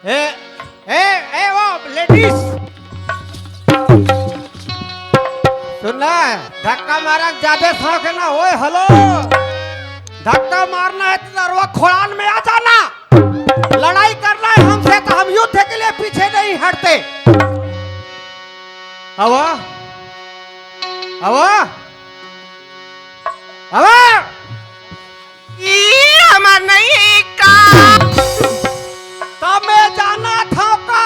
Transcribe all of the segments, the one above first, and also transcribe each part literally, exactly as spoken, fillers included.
ए, ए, ए, वो लेडीज, सुन ना, धक्का मारा ज्यादा शौक है ना, ओए हेलो, धक्का मारना है तो नरवा खोड़ान में आ जाना, लड़ाई करना है हमसे तो हम युद्ध के लिए पीछे नहीं हटते। आवा, आवा, आवा। ई हमर नहीं है का? त मैं जाना था का?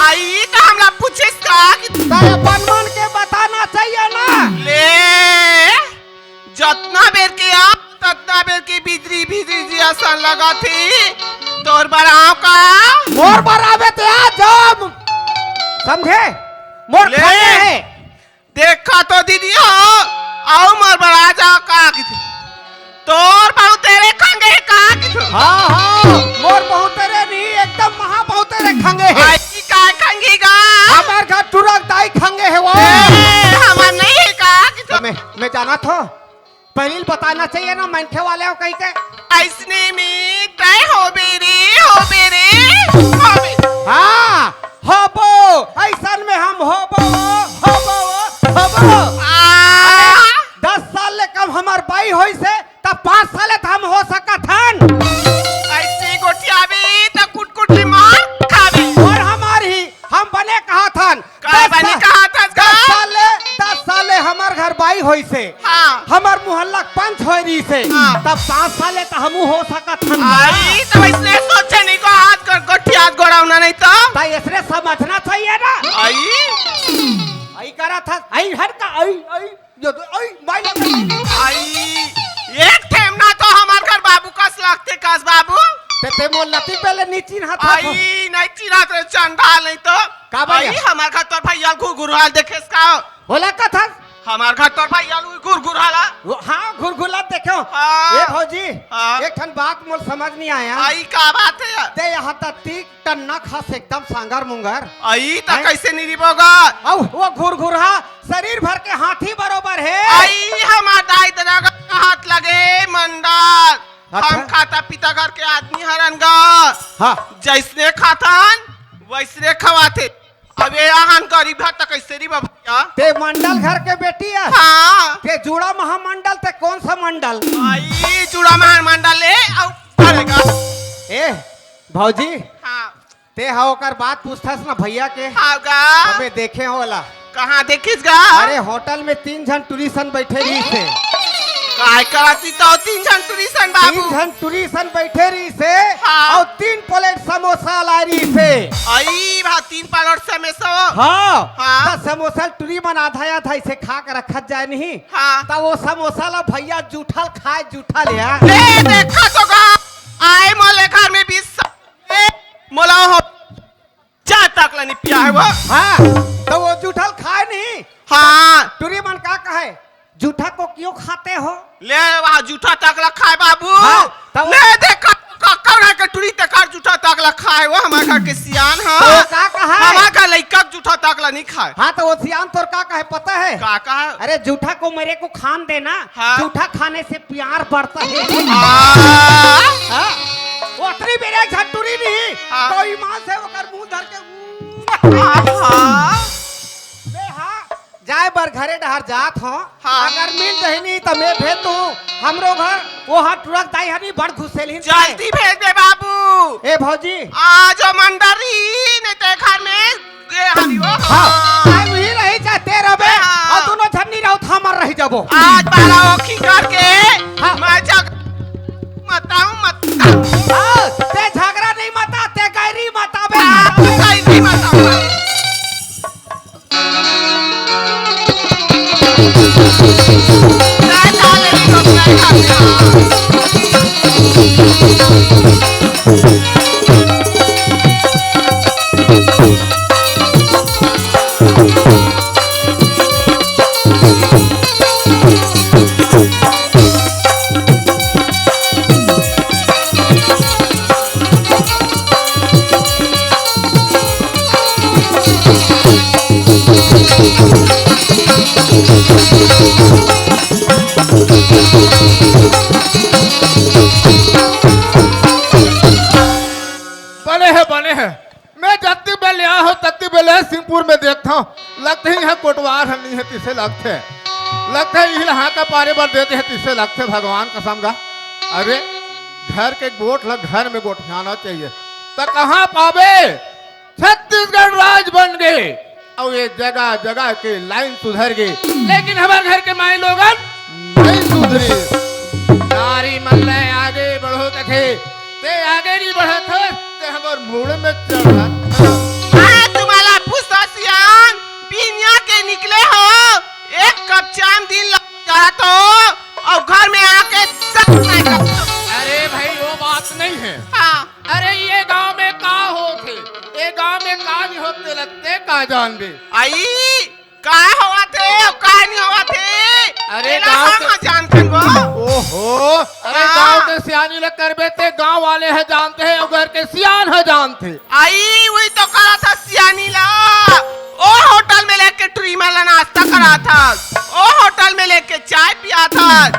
आ, ई त हमला पूछिस का कि तय अपन मन के बताना चाहिए ना। ले, जतना बेर के आ, ततना बेर के भीतरी भीतरी जी असन लगा थी। तोर बर आव का? मोर बर आवे ते आ जाओ। समझे? मोर ले। खाए है। देखा तो दीदी हो, आऊ मोर बर आ जा का किथे। तोर बहुत तेरे खंगे का किथे। हाँ, हाँ, मोर बहुत तेरे नहीं, एकदम महा बहुत तेरे खंगे है। आई का खंगी गा? हमार घर टुरक दाई खंगे है वो। ए, हमार नहीं है का किथे। तो मैं, मैं जाना था, पहले ही बताना चाहिए ना, मनखे वाले हो कहीं के। ऐसने में तय होबे रे, होबे रे, होबे। हाँ, होबो, ऐसन में हम होबो, होबो, होबो। आ। अरे, दस साल ले कम हमार बाई होई से, तब पाँच साल ले त हम हो सकत हन। ऐसे गोठियाबे त कुट-कुट के मार खाबे। और हमार ही, हम बने कहा थन। का दस बने सा-, कहा थन का? दस साल ले, दस साल ले हमार घर बाई होई से। हाँ। हमार मोहल्ला के पंच होय रही से। हाँ। तब पाँच साल ले त हमू हो सकत हन। आई, त इसने सोचे नहीं को हाथ कर, गोठी हाथ गोड़ावना नहीं तो। त इसने समझना चाहिए ना। आई। आई करा था, आई हर का, आई, आई, जो तो, आई, माई लगा। आई, एक ठेमना तो हमार घर बाबू कस लगते, कस बाबू। ते, ते मोर लती पहले नी चिन्हा था। आई, नहीं चिन्हा तो चंडाल नहीं तो। का बने? आई, हमार घर तोर भैया घुरघुरहाल देखेस का? बोला का था? हमार घर तोर भैया घुरघुरहाला। वो, हाँ, घुरघुरला देखेव। हाँ। ए भौजी, हाँ। एक ठन बात मोर समझ नहीं आया। आई, का बात है? ते यहाँ तक तीक टन्ना खास एकदम सांगर मुंगर। आई, त हैं? कैसे नहीं रिबोगा? अउ वो घुरघुरहा शरीर भर के हाथी बरोबर है। आई, हमार दाई ददा का हाथ लगे मंडल। अच्छा। हम खाता पीता घर के आदमी हरन गा। हाँ। जैसने खाथन, वैसने खवाथे। अब ये आहान गरीब है त कैसे री भैया? ते मंडल घर के बेटी है? हाँ। ते जुड़ा महामंडल, ते कौन सा मंडल? आई, जुड़ा महामंडल है, अउ पड़ेगा। ए, भौजी। हाँ। ते हा ओकर बात पूछथस ना भैया के? हाँ गा। हमें देखे होला। कहाँ देखिस गा? अरे होटल में तीन झन टूरी सन बैठे रही से। काय करती तो तीन झन टूरी सन बाबू? तीन झन टूरी सन बैठे रही से। हाँ। और तीन प्लेट समोसा ला रही से। आई भा तीन प्लेट समोसा। हाँ। हाँ। त समोसा टूरी मन आधा आधा इसे खा के रखत जाए नहीं। हाँ। त वो समोसा ला भैया जूठल खाए जूठल यार। ए देखा तो गा। आए मोले घर में बीस ए, मोला हो, चाय तक ला नहीं पिया है वो। हाँ, त वो जूठल खाए नहीं। हाँ। टूरी मन का कहे, "जूठा को क्यों खाते हो?" ले, वहाँ जूठा तक ला खाए बाबू। हाँ, त वो ले, देख, कक्कर घर के टूरी ते कर जूठा तक ला खाए वो, हमार घर के सियान है। त वो का कहा है? हमार घर लइका जूठा तक ला नहीं खाए। हाँ, त वो सियान तोर का कहे, पता है? का कहा? अरे, जूठा को मेरे को खान देना, हाँ। जूठा खाने से प्यार बढ़ता है। आ। हाँ? वो अतरी बेरे झन टूरी नहीं, हाँ। तो ईमान से ओकर मुंह धर के, ऊ। आहा। बे हाँ, जाए बर घरे डहर जात हो। हाँ। अगर मिल जही नहीं त मैं भेज दूँ। हमरो घर वो हाँ टुरक दाई हनी बड़ घुसेल ही। जल्दी भेज दे बाबू। ए भौजी। आज मंडरी नहीं ते घर में ए, हरि ओम। हाँ, चाहे वही रही, चाहे ते रहे, हाँ। और दोनों झन्नी रहो, तो हमर रह जाबो। आज बारा ओखी करके, हाँ। मैं झग-, मताऊं, मताऊं। हाँ, ते झगड़ा नहीं मता, ते गैरी मताबे। हाँ, ते गैरी मताऊं। बने है, बने है। हाँ, लगथे इहाँ कोटवार ह नइ हे, तइसे लगथे। लगथे इही ला हाका पारे बर देते हे, तइसे लगथे भगवान कसम गा। अरे, घर के गोठ ला घर में गोठियाना चाहिए। त कहाँ पाबे? छत्तीसगढ़ राज बन गे, अउ ये जगह जगह के लाइन सुधर गे, लेकिन हमर घर के माई लोगन नइ सुधरी। नारी मन ले आगे बढ़ो कथे, ते आगे नइ बढ़त हस, ते हमर मुड़ में चढ़त हस। अरे तुम्हारा पूछो सियान, बिहिनिया के निकले हो, एक कप चाय दिन लग जात हो, अउ घर में आके सब नहीं करते। अरे भाई, वो बात नहीं है। हाँ। अरे ये गांव में का होथे, ये गांव में का नहीं होथे, लगथे का जानबे। आई, का होवत हे अउ का नहीं होवत हे? अरे एला गांव हम के ह जानथन वो। ओहो, अरे हाँ। गांव के सियानी ल करबे ते गांव वाले ह जानथे, अउ घर के सियान ह जानथे। आई, वही तो करत ह सियानी ला। ओ होटल में लेके टुरी मन ला नाश्ता करात हस, ओ होटल में लेके चाय पियात हस।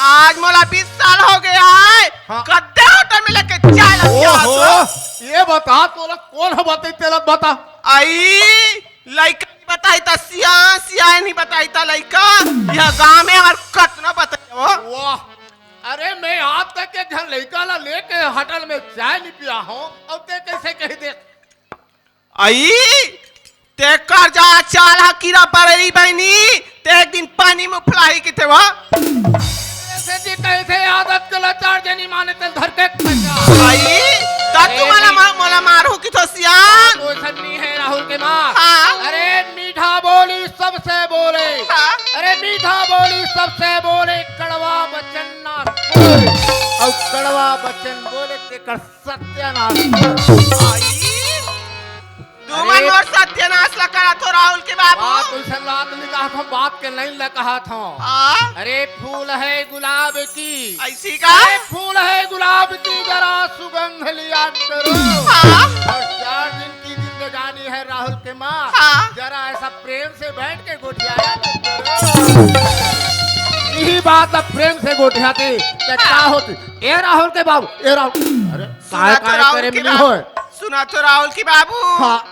आज मोला बीस साल हो गया है, हाँ। कद्दे होटल में लेके चाय ला पियात ओहो, हस। ये बता, तोला कौन ह बताई, तेला बता। आई, लइका नहीं बताई त सियान, सियान नहीं बताई त लइका। यह गांव में हमर कतना बताई हो। वाह, अरे मैं आज तक एक झन लइका ला लेके होटल में चाय नहीं पिया हूँ, अब ते कैसे कही दे? आई, ते कर्जा चाल हा कीरा पड़ेरी बहिनी, ते एक दिन पानी में फुलाही किथे वा। ऐसे जी कहे थे, आदत के लाचार जे नहीं माने, तेल धर के खा जा। आई, ता तू ए, मोला मा-, मोला मारहू किथो सियान। कोई सन्नी है राहुल के माँ। हाँ। अरे मीठा बोली सबसे बोले। हाँ। अरे मीठा बोली सबसे बोले, कड़वा वचन ना बोले। अउ कड़वा वचन बोले, तेकर सत्यानाश। आई, तू अरे मन मोर सत्यानाश ला करत हो राहुल के बाबू। बात उइसन लात नहीं कहत हूँ, बात के लाइन ला कहत हूँ। हाँ? अरे फूल है गुलाब की। ऐसी का? अरे फूल है गुलाब की, जरा सुगंध लिया करो। हाँ? और चार दिन की जिंदगानी है राहुल के माँ। हाँ? जरा ऐसा प्रेम से बैठ के गोठियाया तो करो। यही बात अब प्रेम से गोठियाते, ते का हाँ। होती? ए राहुल के बाबू, ए राहुल। अरे, सुना काय तो काय राहुल करे के मिली बाबू। होय? सुना तो राहुल के बाबू। हाँ।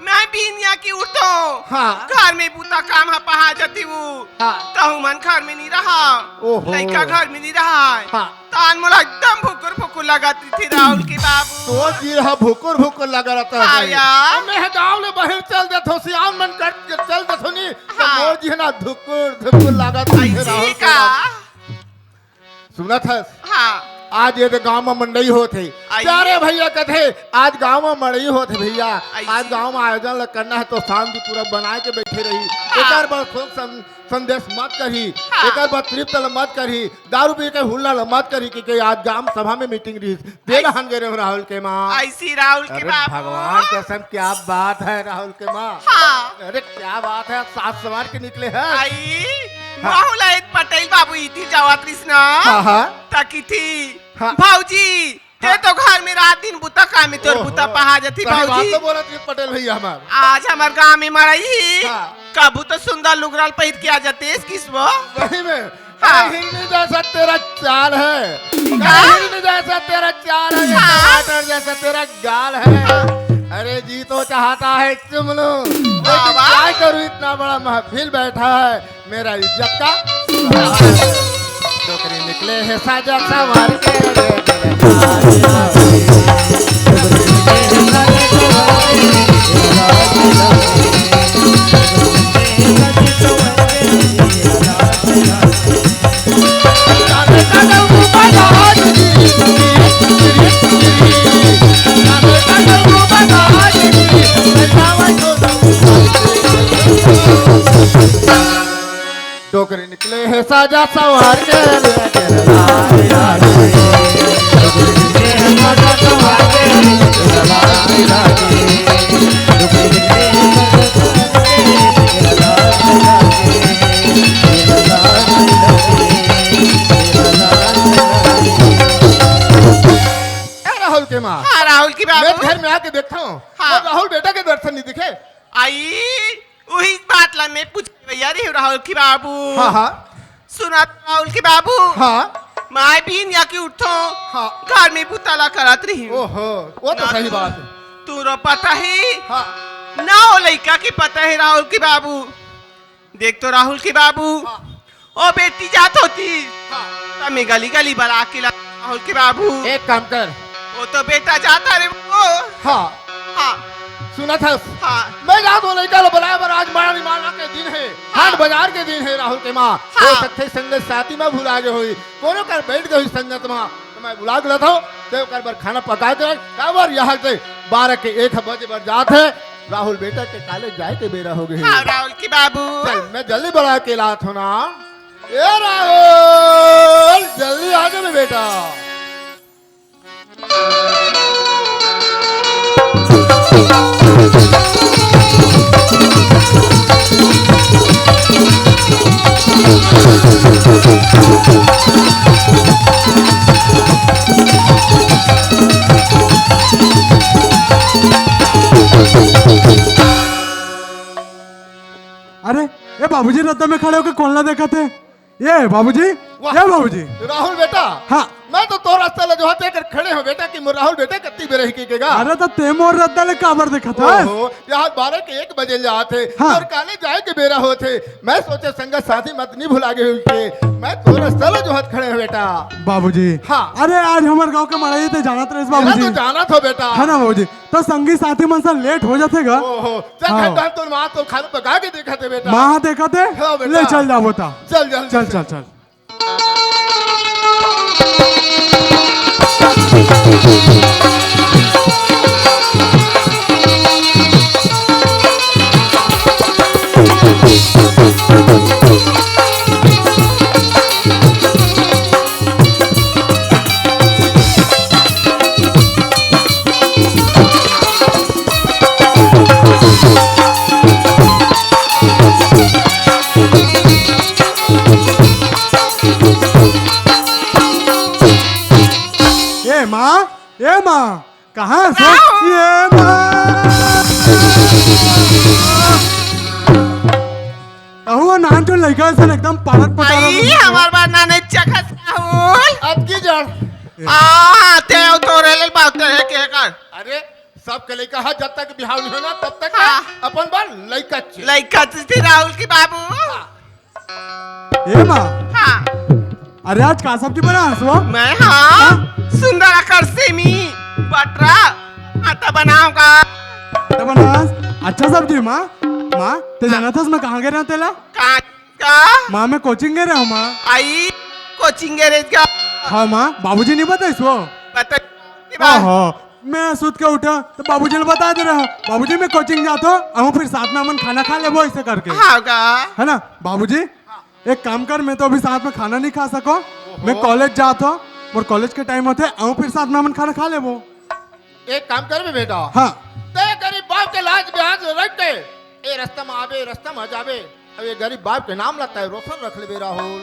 मैं बिहिनिया की उठतो। हाँ। घर में बूता काम ह पहा जाती हूँ। हाँ। तहु मन घर में नहीं रहा। ओहो। लइका घर में नहीं रहा। हाँ। तान मोला एकदम भुकुर भुकुर लगत रहिथे राहुल के बाबू। तो जी हा भुकुर भुकुर लगा रहता है हाँ भाई। यार। अब मैं गाँव ले बाहर चल देथो, सियान मन कट के चल देथो नी, तो हाँ। मोर जी ना धुकुर धुकुर लगत रहिथे ऐसी राहुल के का? बाबू। सुनत हस? हाँ। आज ये दे गांव में मंडई होत हे। आई। प्यारे भैया कथे, आज गांव में मंडई होत हे भैया। आई। आज गांव में आयोजन ल करना है तो शांतिपूर्वक बनाए के बैठे रही। हाँ। एकर बर शोक सं-, संदेश मत करही, हाँ। एकर बर तृप्त ल मत करही, दारू पी के हुल्ला ल मत करही, क्योंकि आज ग्राम सभा में मीटिंग रही। देना आई। हन गे रे राहुल के माँ। ऐसी राहुल के अरे बाबू। भगवान कसम, क्या बात है राहुल के माँ। हाँ। अरे क्या बात है, साज संवार के निकले हैं। आई, हाँ। बाहुला एक पटेल बाबू इति जावत रिस ना। हाँ, हाँ। ताकि थी। हाँ। भौजी, ते हाँ। तो घर में रात दिन बुता काम में तोर ओहो। बुता पहा जाती सही बात भौजी। तो बोलत रिस पटेल भैया हमार। आज हमर गांव में मड़ई ही। हाँ। कभू तो सुंदर लुगराल पहिर के आ जाते इस किस्मो। सही में। हाँ। अरे हिरनी जैसा तेरा चाल है। हाँ। अरे हिरनी जैसा तेरा चाल है, ये हाँ। टमाटर जैसा तेरा गाल है। हाँ। अरे जी तो चाहता है चुम लूं, लेकिन वाह, वाह। क्या करूं, इतना बड़ा महफिल बैठा है, मेरा इज्जत का सवाल है। डोकरी निकले है साजा सवार के रे। डोकरी निकले हे साजा सवार के ले के रे लाल लाल। डोकरी निकले हे साजा सवार के ले के रे लाल लाल। डोकरी निकले हे साजा सवार के ले के रे लाल लाल। ए राहुल के माँ। हाँ, राहुल की बाबू। मैं घर में आके देखता हूँ, हाँ। मैं राहुल बेटा के दर्शन नहीं दिखे। आई, उही बात ला मैं पूछ भैया रे राहुल की बाबू। हाँ, हाँ। सुना तो राहुल की बाबू। हाँ। माय बीन या की उठो। हाँ। घर में बुता ला करत रही। ओहो, वो तो ना सही तू, बात है। तू रो पता ही। हाँ। ना, वो लइका के पता हे राहुल के बाबू। देख तो राहुल के बाबू, हाँ। ओ बेटी जात होती, हाँ। त मैं गली गली बला के ला राहुल के बाबू। एक काम कर। वो तो बेटा जात हे रे वो। हाँ। हाँ। सुनत हस? हाँ। मैं जात हों लइका ला बलाय बर, आज मारा निमाना के दिन हे, हाँ। हाट बाजार के दिन हे राहुल के माँ। हाँ। हो सकथे संगत साथी मा भुला गे होही, कोनो कर बैठ गे होही संगत मा। त मैं बुला के लाथों, ते ओकर बर खाना पका के रख, काबर यहाँ से बारह के एक बजे बर जात हे। राहुल बेटा के कॉलेज जाए के बेरा हो गे हे। हाँ, राहुल के बाबू। चल, मैं जल्दी बला के लाथों ना। ए राहुल, जल्दी आ जा बे बेटा। अरे, ए बाबूजी, रद्दा में खड़े होके कोन ला देखत हे? ए बाबूजी, वाह। ए बाबूजी। राहुल बेटा, हाँ। मैं तो तोर रस्ता ला जोहत कर खड़े हों बेटा कि मोर राहुल बेटा कत्ती बेरा हे कहिके गा। अरे त ते मोर रद्दा ला काबर देखत हस? ओहो, यहाँ बारह के एक बजे जात हे, हाँ। तोर कॉलेज जाए के बेरा होत हे। मैं सोचें संगत साथी मा त नी भुला गे होही के, मैं तोर रस्ता ला जोहत खड़े हों बेटा। बाबूजी। हाँ। अरे आज हमर गाँव के मड़ई हे, ते जानत रहेस तेला बाबूजी। तो जानत हों बेटा। हे ना बाबूजी, त संगी साथी मन से लेट हो जाथे गा। ओहो, चल हाँ। घर डाल, तोर माँ तोर खाना पका के देखत हे बेटा। माँ देखत हे? हाँ बेटा। ले चल जाबो त। चल जल्दी चल, से। चल, चल। ए माँ, ए माँ, कहाँ हस? राहुल! ए माँ! अहू नानचुन लइका असन एकदम पारत पटारत आई, हस। हमर बर नाने चखस राहुल। अतकी जड़। हाँ, ते अउ तोरे ले बात हे के कर। अरे, सबके लइका ह जब तक बिहाव नहीं होना, तब तक हाँ। अपन बर लइका चे। लइका चे राहुल के बाबू। हाँ। ए माँ। हाँ। अरे आज का सब्जी बनास वो? मैं हाँ, हाँ? सुंदर अकड़ सेमी, बटरा, आटा बनाऊंगा। आटा बनास? अच्छा सब्जी माँ। माँ, ते हाँ। जानत हस मैं कहाँ गे रहेंव तेला? कहाँ? का? माँ, मैं कोचिंग गे रहेंव, माँ। आई, कोचिंग गे रहे का? हाँ, माँ, बाबूजी नहीं बताइस वो? बता, की बात? ओहो, मैं सुत के उठा, त बाबूजी ल बता दे रहेंव, "बाबूजी, मैं कोचिंग जात हों, आहूँ फिर साथ में हमन खाना खा लेबो," ऐसे करके। हाँ का? है ना? बाबूजी, एक काम कर, मैं तो अभी साथ में खाना नहीं खा सकों, मैं ओहो। कॉलेज जात हों, मोर कॉलेज के टाइम होथे, आहूँ फिर साथ में हमन खाना खा लेबो। एक काम करबे बेटा, हाँ। ते गरीब बाप के लाज ब्याज रख के ए रस्ता में आबे, रस्ता में जाबे, अब ये गरीब बाप के नाम ला ते रोशन रख लेबे राहुल।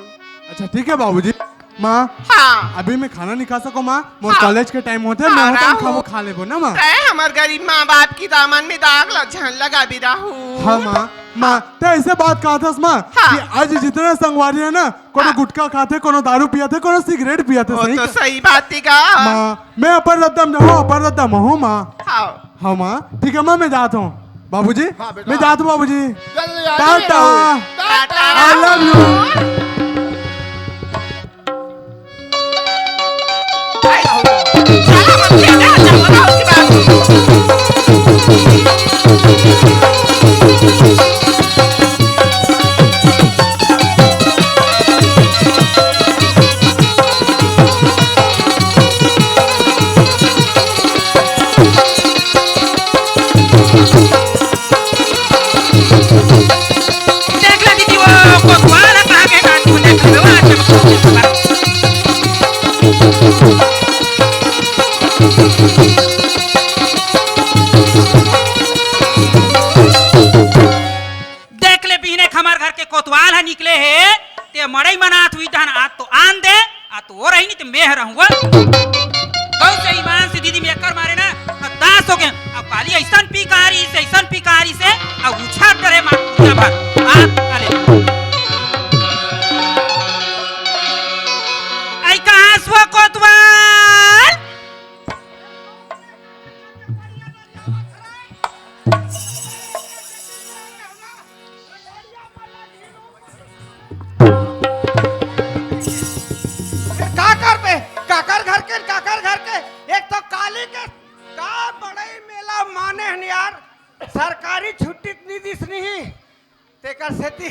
अच्छा ठीक है बाबूजी। माँ, हाँ। अभी मैं खाना नहीं खा सकों माँ, मोर हाँ। कॉलेज के टाइम होथे, हाँ, मैं होटल राहुल। खाबो, खा लेबो ना माँ। ते हमर गरीब माँ बाप की दामन में दाग ला झन लगाबे राहुल। हाँ माँ, माँ, ते ऐसे बात कहत हस माँ हाँ। कि आज जितना संगवारी है ना, कोनो हाँ। गुटखा खाथे, कोनो दारू पियाथे, कोनो सिगरेट पियाथे, वो सही तो का? सही बात हे का? माँ, मैं अपन रद्दा में हूँ, अपन रद्दा में हूँ माँ। हाँ। हाँ माँ, ठीक है माँ, मैं जात हों। बाबूजी, हाँ बेटा। मैं जात हों बाबूजी। जल्दी आ टाटा। जाइए। टाटा। I love you। देख ले दीदी, वो कोतवाल ह कहाँ के कान को देख ले, वो अच्छा कोतवाल। देख ले बिहने क हमर घर के कोतवाल ह निकले हे, ते मड़ई मनात हुई डहन आज तो आन दे, आ तो वो रही नहीं तो मैं रहूंगा। गौ से ईमान से दीदी में एकर मारे ना, हताश हो गए। अब काली ऐसन पिकारी से, ऐसन पिकारी से, अब उछाट डरे मार पूजा भर। आ, अरे। आई कहाँ से वो कोतवाल? छुट्टी त नी दिस नहीं, तेकर सेती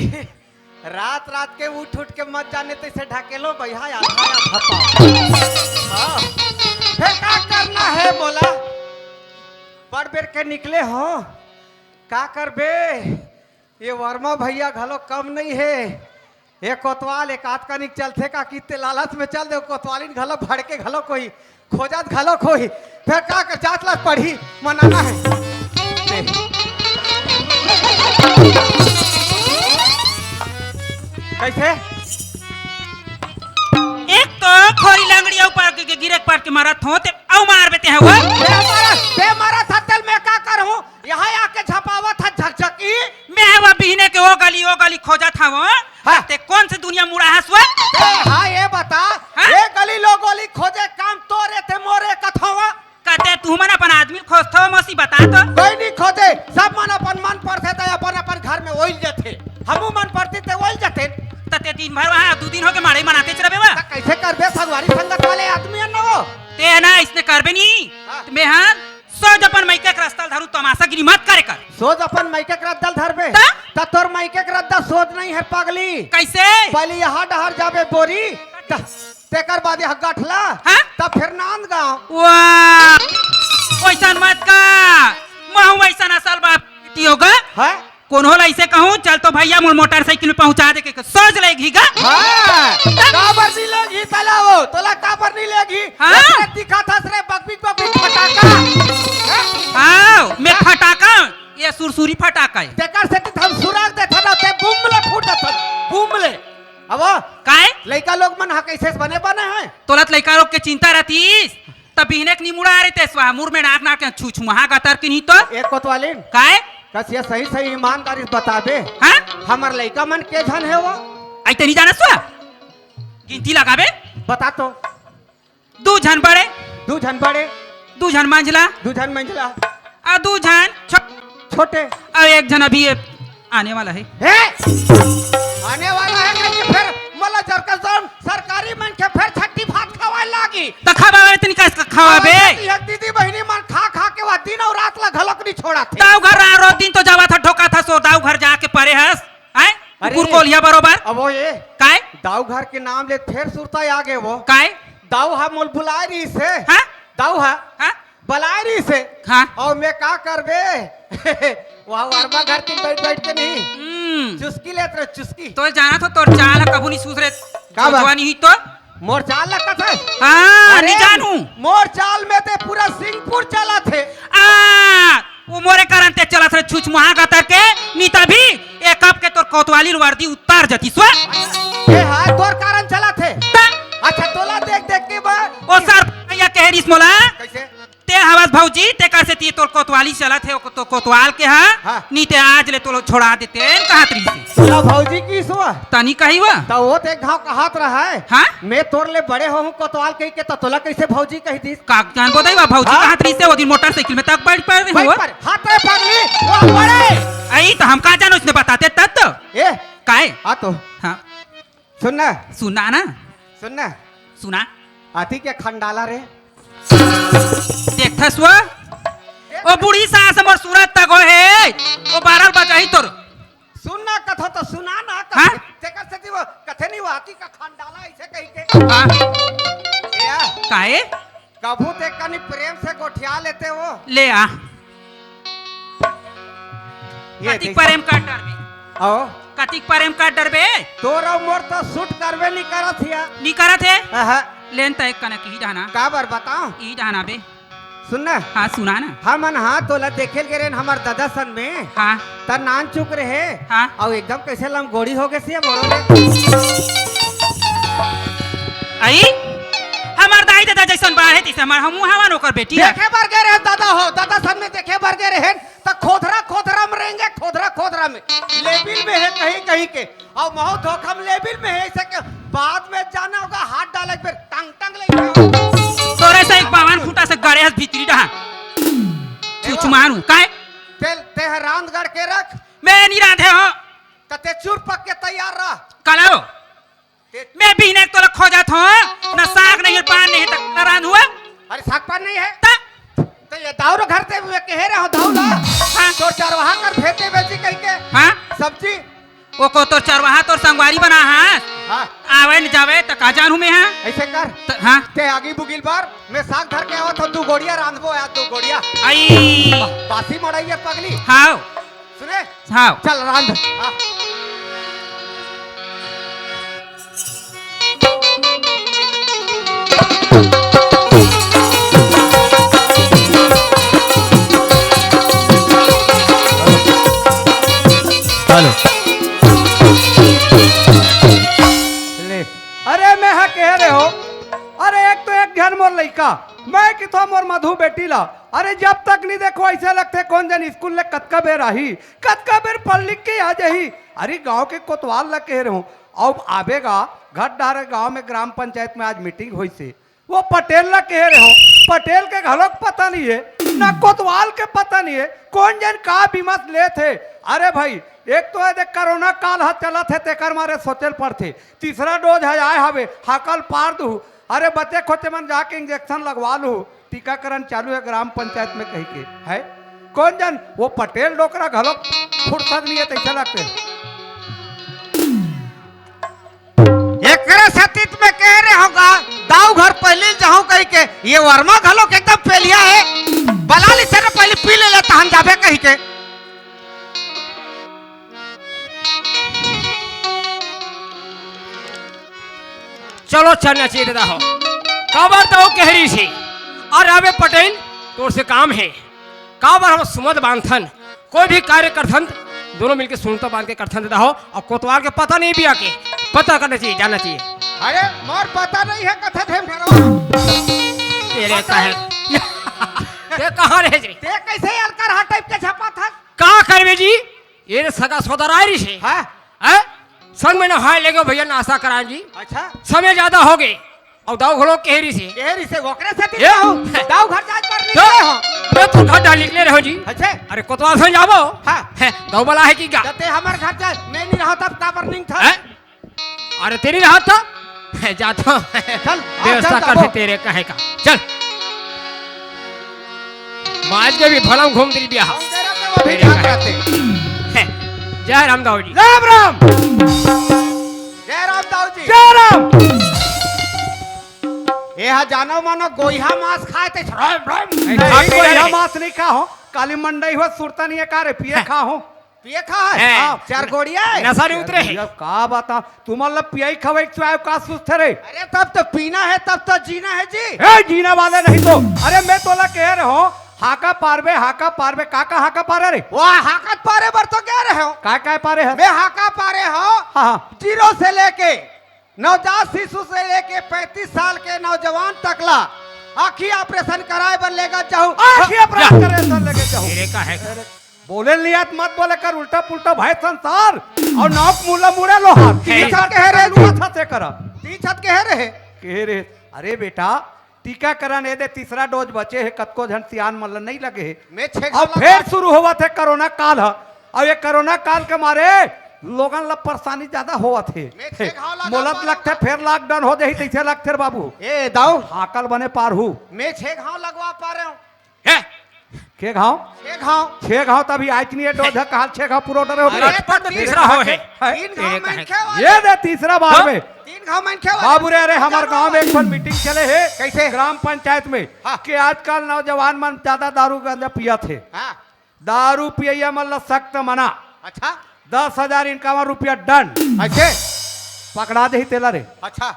रात रात के उठ उठ के मत जाने तइसे ढकेलो बइहा, आधा आधा पाव। हाँ। फेर का करना हे बोला? बड़ बेर के निकले हो, का करबे? ये वर्मा भइया घलो कम नइ हे। ये कोतवाल एक आध कनिक चलथे का किते लालच में चल दे, कोतवालिन घलो भड़के घलो कोई, खोजत घलो कोई। फेर का कर, जात ला पड़ही, मनाना हे। कइसे? एक तो खोरी लंगड़ी ऊपर के, के गिरे के पाट के मारत हो, ते अउ मार बेते हवो। बे मारा, बे मारा था तेल में का करहूँ? यहाँ आके झपावत हा झकझकी। मैं हवा बिहने के ओ गली, ओ गली खोजत हवो। हाँ। ते कौन से दुनिया मुड़ा हस वो? ए, हाँ, ये बता, हाँ? ये गली लो गोली खोजे काम तोरे थे मोरे कथवा। कते तुमन अपन आदमी खोजथो मौसी बता तो। कोई नहीं खोजे, सब मन अपन मन परथे त अपन अपन घर में ओइल जथे। हमू मन परती ते ओइल जथे। त ते दिन भर वहाँ दू दिन होके माड़े मनाते चलबे वा। त कइसे करबे, संगवारी संगत वाले आदमी हन न वो। ते ना इसने करबे नहीं। हाँ। त मैं हाँ सोज अपन मइके के रद्दा ल धरू, तमाशागिरी मत करे कर। सोज अपन मइके के रद्दा ल धरबे? त? त तोर मइके के रद्दा सोज नइ हे पगली। कइसे? पहिली यहाँ डहर जाबे बोरी, त तेकर बाद यहाँ गठला, हाँ? त फेर नांदगांव। वाह! ओइसन मत का, महूँ वइसन असल बाप बेटी होगा। हाँ? कोनो ला अइसे कहूँ, "चल तो भइया, मोर मोटरसाइकिल में पहुँचा दे," के सोज लेगही गा। हाँ, काबर नी लेगही तला वो? तोला काबर नी लेगही? हाँ? अतने दिखत हस रे, बकबिक बकबिक फटाका। हाँ? हाँ, मैं फटाका, ये सुरसुरी फटाका हे। तेकर सेती त हम सुराग देथन ना, ते बूम ले फूटत हस, बूम ले। अब काय? लइका लोग मन हा कइसे बने बने हे? तोला त लइका लोग के चिंता रहतीस। त बिहने के निमुड़ा रे तेसवा, मुर में नाक नाक के छू छू महा गतर के नहीं तो। एक कोतवालिन। काय? कस ये सही सही ईमानदारी से बताबे। हाँ? हमर लइका मन के झन हे वो? आई ते नहीं जानस वा? गिनती लगाबे? बता तो। दू झन बड़े। दू झन बड़े। दू झन मंझला। दू झन मंझला। आ दू झन छो-, छोटे। आ एक झन अभी ये आने वाला हे। हे? आने वाला हे कहि के फेर मोला जरका जौन सरकारी मन के फेर छट्टी भात खवाए लागी। त खवावे तनी कस खवाबे? एक दीदी बहिनी मन खा खा के वा दिन अउ रात ला घलोक नी छोड़त हे। दाऊ घर रा-, रोज दिन तो जावत ह, ढोकत ह, सो दाऊ घर जाके परे हस। हैं? अरे कुकुर कोलिया बरोबर। अब वो ये काय? दाऊ घर के नाम ले फेर सुरता आ गे वो। काय? दाऊ हा मोल बुलाए रहिस हे। हाँ? दाऊ हा। हाँ? बलाए रहिस हे। हाँ। अउ मैं का करबे? वहाँ वर्मा घर तीन बइठ बइठ के नहीं। हम्म। चुस्की लेत रहे, चुस्की। तोर जानत हो, तोर चाल कभू नहीं सुधरे। का बा? जवानी ही तो। मोर चाल लगत हे? हाँ, अरे, नहीं जानू। मोर चाल में ते पूरा सिंहपुर चलत हे। आ, वो मोरे कारण ते चलत रहे, छुछ मुहा गतर के, नहीं तभी एक कप के तोर कोतवाली वर्दी उतार जतिस वा। ये हाँ, तोर कारण चलत हे। ता? अच्छा, तोला देख देख के बा। ओ सर, भइया कहे रिस मोला। कइसे? ते हवस भौजी, तेकर सेती तोर कोतवाली चलत हे, तो कोतवाल के हा, हाँ। नी ते आज ले तोला छोड़ा देते, कहत रहिस हे। तोला भौजी किहिस वा? तनी कही वा। त वो ते घाव कहत रहा हे। हाँ? मैं तोर ले बड़े होहूँ कोतवाल कहि के, त तोला कइसे भौजी कहि दिस? का जान बोदई वा, भौजी हाँ? कहत रहिस हे, वो दिन मोटरसाइकिल में तक बइठ परे बइठ हुआ। परे। हाथ रे पगली, वो बड़े। अई त हम का जानो, इसने बताते तब तो। ए, काय? आ तो। हाँ। सुन ना। सुना ना। सुन ना। सुना। आती के खंडाला रे। देखथस वो? ओ बूढ़ी सास मोर सूरत तक हो हे। ओ बारह बजाही तोर। सुन ना कथो तो सुना ना कथो। हाँ? तेकर सेती वो कथे नहीं वो आती का खंडाला अइसे कहि के। हाँ। ए आ। काहे? कभू ते कनी प्रेम से गोठिया लेते वो। ले आ। ये कतिक देख। प्रेम कर डरबे? आओ। कतिक प्रेम कर डरबे? तोर अउ मोर तो सूट करबे नी करत हिया। नी करत हे? आहा। लेन त एक कनक ही डहना। काबर बताओ? ई डहना बे। सुन ना। हाँ, सुना ना। हमन हाँ तोला देखे ल गे रहेन हमर दादा सन में। हाँ। त नान चुक रहे। हाँ। अउ एकदम कइसे लमगोड़ी हो गे से मोरो में। अई? हमर दाई ददा जइसन बाढ़े तइसे हमर हमू हवन ओकर बेटी ह। देखे बर गे रहेन दादा हो, दादा सन में देखे बर गे रहेन। त खोधरा खोधरा में रेंगे, खोधरा खोधरा में। लेबिल में हे कहीं कहीं के। अउ महू धोखा में लेबिल में हे, अइसे के बाद में जाना होगा, हाथ डाले के बेर टंग टंग ले। तोरे से एक बावन खूंटा से गड़े हस भीतरी डहा। छुछ मारू, काय? तेल, ते ह रांध गढ़ के रख। मैं नी रांधे हो। त ते चूर पक के तैयार रह। काला हो? ते मैं बिहने तोला खोजत हो, ना साग नहीं हे, पान नहीं हे, त ना रांध हुआ। अरे साग पान नहीं हे? त? तो ये दाऊ रो घर ते मैं कहे रहे हो दाऊ ला। हाँ। तोर चरवाहा कर फेते बेची कहिके। हाँ। सब्जी। वो को तोर चरवाहा तोर संगवारी बना है। हाँ। आवे न जावे त का जानू मैं, हाँ। ऐसे कर। त, हाँ। ते आगी बुगिल बार, मैं साग धर के आवत हो, दू गोड़िया रांधबो यार, दू गोड़िया। आई। बा-, बासी मड़ाई है पगली। हाँ। सुने? हाँ। चल रांध। हाँ। हेलो। ले। अरे मैं हा कह रहे हो, अरे एक तो एक झन मोर लइका, मैं किथो मोर मधु बेटी ला, अरे जब तक नहीं देखो ऐसे लगथे कोन जन स्कूल ले कतका बेर आही, कतका बेर पढ़ लिख के आ जाही। अरे गांव के कोतवाल ला कह रहे हो, अब आबेगा घर डारे गांव में ग्राम पंचायत में आज मीटिंग होइसे, वो पटेल ला कह रहे हो, पटेल के घलोक पता नहीं है, ना कोतवाल के पता नहीं है, कोन जन का विमर्श लेत हे। अरे भाई, एक तो ये देख कोरोना काल ह चलत हे, तेकर मारे सोचल पड़थे। तीसरा डोज ह आए हवे, हाकल पार दू। अरे बचे खोचे मन जाके इंजेक्शन लगवा लू, टीकाकरण चालू है ग्राम पंचायत में कहिके, है कोन जन वो पटेल डोकरा घलोक फुर्सत नहीं है, तैसे लगथे। एकरे सेती त मैं कह रहे होगा, दाऊ घर पहली जाहूं कहिके, ये वर्मा घलोक एकदम पेलिया है, बला ली चल पहली पी ले ले तहन जाबे कहिके। चलो चलना चाहिए दादा हो, काबर तो कह रही थी। और अबे पटेल, तोर से काम है, काबर हम सुमत बांधथन, कोई भी कार्य करथन, दोनों मिलके सुनता बांध के करथन दादा हो, और कोतवाल के पता नहीं भी आके, पता करना चाहिए, जानना चाहिए। अरे मोर पता नहीं है कथा थे फेरो। तेरे पता का है। नहीं। ते कहाँ रहे जी? ते कैसे अलकर हा टाइप के छपा था? का करबे जी? ये रे सगा सोदर आय रहिस हे। हाँ। हैं? संग में नहाए लेगो भैया, नाश्ता कराएं जी। अच्छा। समय ज्यादा हो गए। और दाऊ घलो कह रहिस हे। कह रहिस हे, ओकरे सेती ए? दाऊ, दाऊ घर जाए पर तो निकले हो। मैं तो घर डाल निकले रहो जी। अच्छा। अरे कोतवाल से जाबो। हाँ। हैं, दाऊ बला है कि का? जते हमर घर जाए, मैं नहीं रहा तब काबर नहीं था। हैं? अरे तेरी रहा था? हैं, जाता हूँ। चल, आ, व्यवस्था चल, कर दे जाबो। तेरे कहे का। चल। माज के भी भलम घूम दिल बिया। हम तेरा तो अभी तेरे जान कहे। रहते। हैं, जय राम दाऊ जी। राम राम। जय राम दाऊ जी। जय राम। ये हा जानो मानो गोइहा मांस खाए ते राम राम। नहीं, नहीं, गोइहा मांस नहीं खा हो। काली मंडई हो, सुरता नहीं है का रे, पिए खा हो। पिए खा है? हैं। हाँ, चार गोड़िया है। नशा नहीं उतरे है। यार, का बता, तुमन ला पियाई खवाई चुआए का सुस्ते रे? अरे, तब तो पीना है, तब तो जीना है जी। ए, जीना वाले नहीं तो। अरे, मैं तोला कह रहे हो, हाका पारबे, हाका पारबे, का का हाका पारे रे? वाह, हाका पारे बर तो कह रहे हो। का का पारे है? मैं हाका पारे हो, हाँ, हाँ। जीरो से लेके नवजात शिशु से लेके पैंतीस साल के नौजवान तक ला आँखी ऑपरेशन कराए बर लेगा जाहूँ। आँखी ऑपरेशन करे बर लेके जाहूँ। तेरे का है का? बोले लियात मत बोले कर, उल्टा पुल्टा भाई संसार। और नौक मुला मुड़े लोहार। तीन छत कहे रहे। लुआ था ते करा। तीन छत कहे रहे। कहे रहे, अरे बेटा, टीकाकरण ए दे तीसरा डोज बचे हे, कतको झन सियान मन ल नइ लगे हे। मैं छह घाव अब लगा फेर शुरू होवत हे कोरोना काल ह। अब ये कोरोना काल के मारे लोगन ल परेशानी ज्यादा होवत हे। मैं छह घाव लगा मोला पा लगथे रहा। फेर लॉकडाउन हो जाही, तइसे लगथे रे बाबू। ए, दाऊ। हाकल बने पार हूँ। मैं छह घाव लगवा पा रहे हूँ। हैं? के घाव? छह घाव। छह घाव तभी आज नहीं है, डोज ह, कहाल छह घाव पूरा डरे हो अरे, गया। पर तो तीन तीसरा घाव हो है। है। तीन घाव तेरे का है। मनखे वाले। ये दे तीसरा बार हाँ? में। तीन घाव मनखे वाले। बाबू रे, अरे, हमार गांव में एक ठन मीटिंग चले हे। कैसे? ग्राम पंचायत में। हाँ। कि आजकल नौजवान मन ज्यादा दारू गांजा पियत हे। हाँ। दारू पियैया मन ला सख्त मना। अच्छा। दस हजार इनकावन रुपया दंड। ऐसे? पकड़ा देही तेला रे। अच्छा।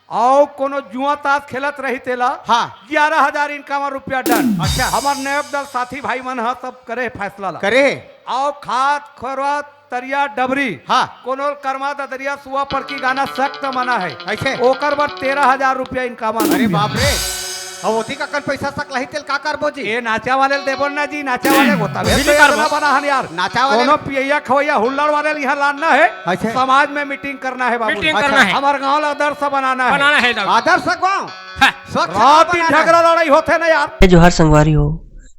अउ कोनो जुआ ताश खेलत रही तेला हाँ। ग्यारह हजार इनकावन रुपया दंड। अच्छा। हमर नवयुवक दल साथी भाई मन ह सब करे हे फैसला ला। करे हे। अउ खात खोरवा तरिया डबरी। हाँ। कोनो करमा ददरिया सुआ पर की गाना सख्त मना है। ऐसे? ओकर बर तेरह हजार रुपया इनकावन अरे रुपया। बाप रे। अब ओती का कन पैसा सकलाही तेल का करबो जी? ए नाचा वाले ल देबो ना जी, नाचा वाले ल होता है। बिजली तो करबो। इतना बना हन यार। नाचा वाले कोनो पियैया खवैया हुल्लड़ वाले ल यहाँ लानना है। अच्छा। समाज में मीटिंग करना है बाबू। मीटिंग करना है। हमारे गांव ला आदर्श बनाना है। बनाना है दाऊ। आदर्श गांव। हाँ। स्वच्छ गांव रात दिन बनाना है। झगड़ा लड़ाई होथे ना यार। जय जोहार संगवारी हो,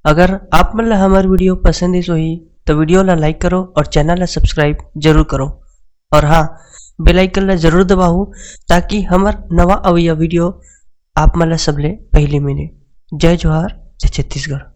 अगर आप मन ला हमार वीडियो पसंद आइस होही तो वीडियो ला लाइक करो और चैनल ला सब्सक्राइब जरूर करो। और हाँ, बेल आइकन ला जरूर दबाओ ताकि हमर नवा अवैया वीडियो आप मन ला सबले पहली मिले। जय जोहार। से छत्तीसगढ़।